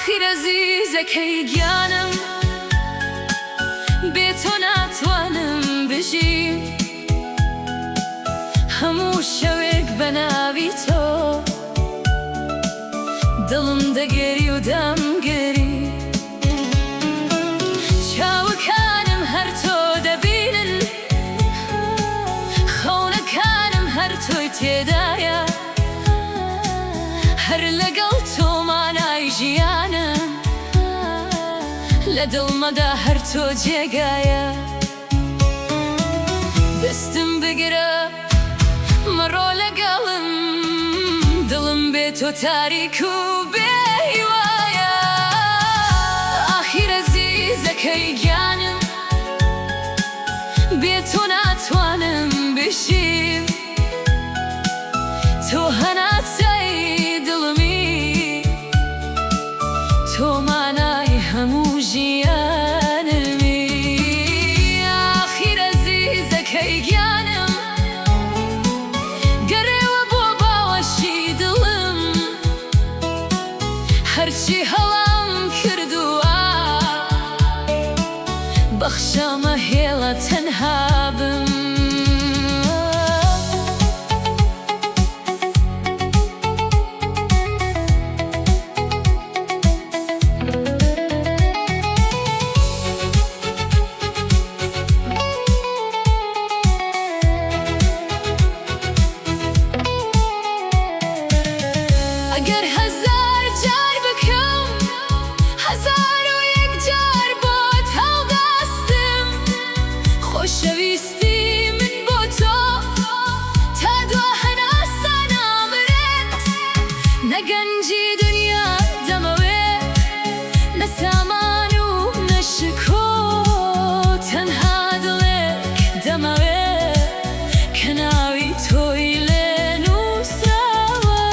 ئاخیر ئەزیزەکەی گیانم، بێ تۆ ناتوانم بژیم. هەموو شەوێک بە ناوی تۆ دڵم دەگری و دەمگری. چاوەکانم هەر تۆ دەبینن، خەونەکانم هەر تۆی تێدایە. هەر لەگەڵ تۆ مانای ژیانم، لە دڵمەدا هەر تۆ جێگایە. دەستم بگرە مەڕۆ لەگەڵم، دڵم بێ تۆ تاریک و بێ هیوایە. ئاخیر ئەزیزەکەی گیانم، بێ تۆ ناتوانم بژیم. تۆ هەناسەی دڵمی، تۆ مانای هەموو ژیانمی. ئاخیر ئەزیزەکەی گیانم، گەڕێوە بۆ باوەشی دڵم. هەرچی هەڵام کردووە، بەخشەمە هێڵە تەنها بم. ئەگەر هەزار جار بکەم، هەزار و یەک جار بۆت هەڵدەستم. خۆشەویستی من بۆ تۆ تا دوا هەناسە نامرێت. نە گەنجی دنیا دەمەوێ، نە سامان و نە شکۆ، تەنها دڵێک دەمەوێ کە ناوی تۆی لێ نووسراوە.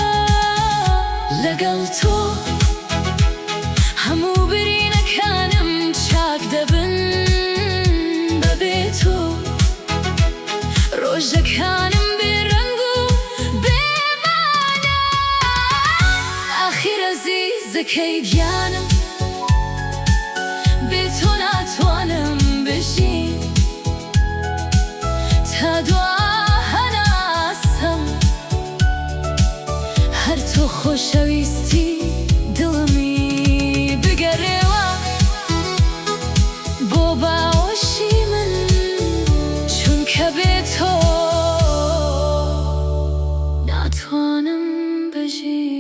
لەگەڵ تۆ هەموو برینەکانم چاک دەبن، بەبێ تۆ ڕۆژەکانم بێ ڕەنگ و بێ مانا. ئاخیر ئەزیزەکەی گیانم، بێ تۆ ناتوانم بژیم. تا دوا هەناسەم هەر تۆ خۆشەویستی دڵمی. بگەڕێوە بۆ باوەشی من، چونکە بێ تۆ ناتوانم بژیم.